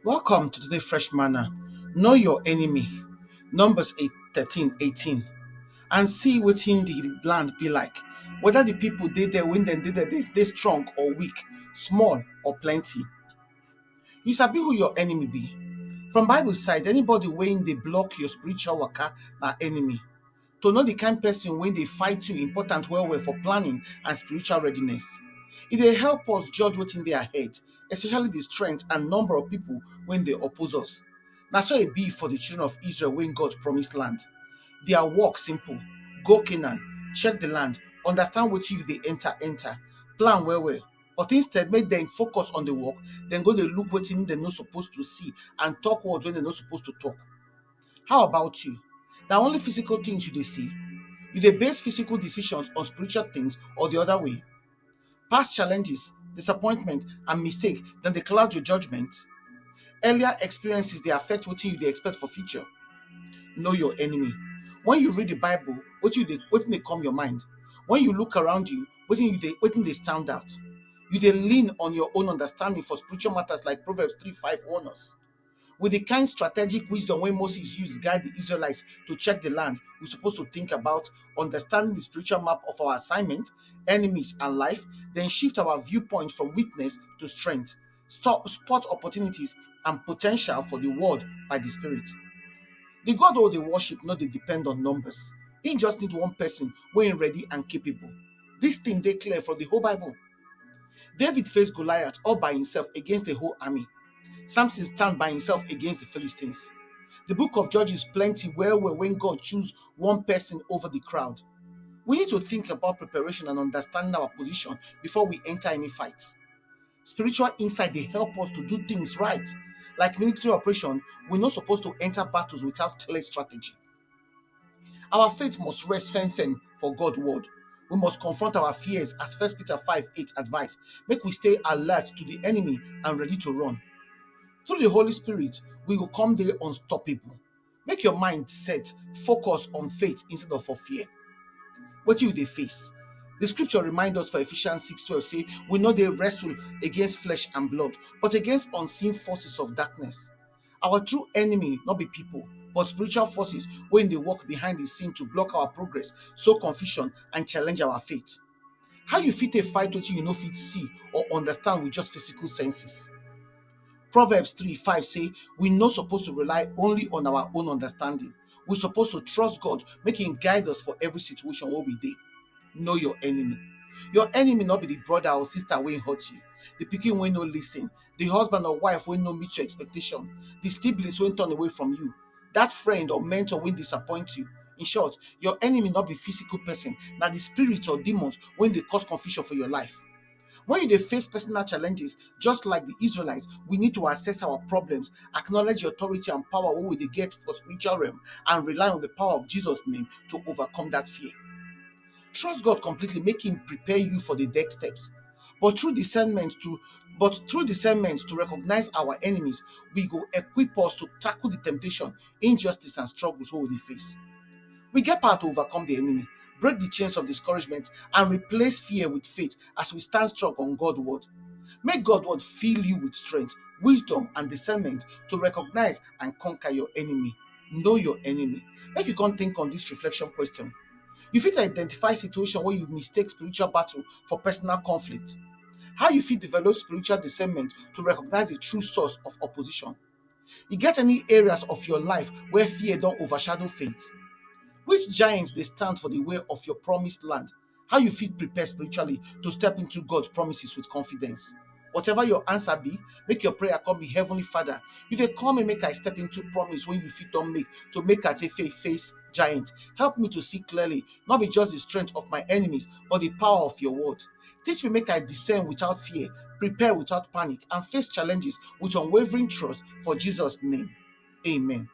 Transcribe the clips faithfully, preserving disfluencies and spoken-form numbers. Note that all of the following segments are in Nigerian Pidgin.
Welcome to today Fresh Manna. Know your enemy. Numbers eight, thirteen, eighteen. And see wetin the land be like. Whether the people dey there when dem dey there dey dey strong or weak, small or plenty. You sabi who your enemy be. From Bible side, anybody wey dey block your spiritual waka na enemy. To know the kind person wey dey fight you important well well for planning and spiritual readiness. E dey help us judge wetin dey ahead, especially the strength and number of people wey dey oppose us. Na so e be for the children of Israel wey God promise land. Their work simple: go Canaan, check the land, understand wetin you dey enter enter, plan well well. But instead, make dem focus on the work, dem go dey look wetin dem no suppose to see and talk words wey dem no suppose to talk. How about you? Na only physical things you dey see? You dey base physical decisions on spiritual things or the other way? Past challenges, disappointment, and mistake dem dey cloud your judgment? Earlier experiences dey affect wetin you dey expect for future? Know your enemy. When you read the Bible, wetin you dey wetin dey come your mind? When you look around you, wetin you dey wetin dey stand out? You dey lean on your own understanding for spiritual matters like Proverbs three five warn us. With the kind strategic wisdom wey Moses use guide the Israelites to check the land, we suppose to think about understanding the spiritual map of our assignment, enemies, and life, then shift our viewpoint from weakness to strength, stop spot opportunities and potential for the world by the Spirit. The God wey dey worship no dey depend on numbers. He just need one person wey ready and capable. This thing dey clear from the whole Bible. David face Goliath all by himself against a whole army. Samson stand by himself against the Philistines. The book of Judges plenty well well when God choose one person over the crowd. We need to think about preparation and understanding our position before we enter any fight. Spiritual insight dey help us to do things right. Like military operation, we no suppose to enter battles without clear strategy. Our faith must rest firm firm for God word. We must confront our fears as First Peter five eight advise. Make we stay alert to the enemy and ready to run. Through the Holy Spirit, we go come dey unstoppable. Make your mind set, focus on faith instead of for fear. Wetin you dey face? The scripture remind us for Ephesians six twelve say we no dey wrestle against flesh and blood, but against unseen forces of darkness. Our true enemy no be people, but spiritual forces wey dey work behind the scene to block our progress, sow confusion, and challenge our faith. How you fit take fight wetin you no fit see or understand with just physical senses? Proverbs three five say we no suppose to rely only on our own understanding. We suppose to trust God, make him guide us for every situation wey we dey. Know your enemy. Your enemy no be the brother or sister wey hurt you, the pikin wey no listen, the husband or wife wey no meet your expectation, the siblings wey turn away from you, that friend or mentor wey disappoint you. In short, your enemy no be physical person, na the spirit or demons wey dey cause confusion for your life. When you dey face personal challenges, just like the Israelites, we need to assess our problems, acknowledge the authority and power wey we dey get for spiritual realm, and rely on the power of Jesus name to overcome that fear. Trust God completely, make him prepare you for the next steps. But through discernment to but through discernment to recognize our enemies, we go equip us to tackle the temptation, injustice, and struggles wey we dey face. We get power to overcome the enemy, break the chains of discouragement, and replace fear with faith as we stand strong on God word. Make God word fill you with strength, wisdom, and discernment to recognize and conquer your enemy. Know your enemy. Make you come think on this reflection question. You fit identify situation where you mistake spiritual battle for personal conflict? How you fit develop spiritual discernment to recognize the true source of opposition? You get any areas of your life where fear don overshadow faith? Which giants dey stand for the way of your promised land? How you fit prepare spiritually to step into God's promises with confidence? Whatever your answer be, make your prayer come be, Heavenly Father, you dey call me make I step into promise wey you fit don make to make I take faith face giant. Help me to see clearly, not be just the strength of my enemies, but the power of your word. Teach me make I discern without fear, prepare without panic, and face challenges with unwavering trust for Jesus' name. Amen.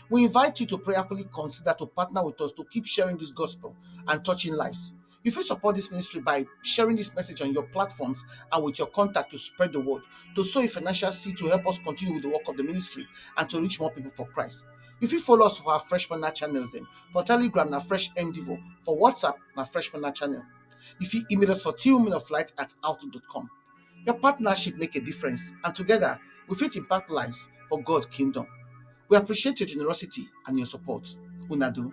We invite you to prayerfully consider to partner with us to keep sharing this gospel and touching lives. You fit support this ministry by sharing this message on your platforms and with your contact to spread the word, to sow a financial seed to help us continue with the work of the ministry and to reach more people for Christ. You fit follow us for our Fresh Manna channels dem. For Telegram na Fresh M Devo, for WhatsApp na Fresh Manna channel. You fit email us for two women of light at outlook dot com. Your partnership make a difference, and together, we fit impact lives for God's kingdom. We appreciate your generosity and your support. Una do.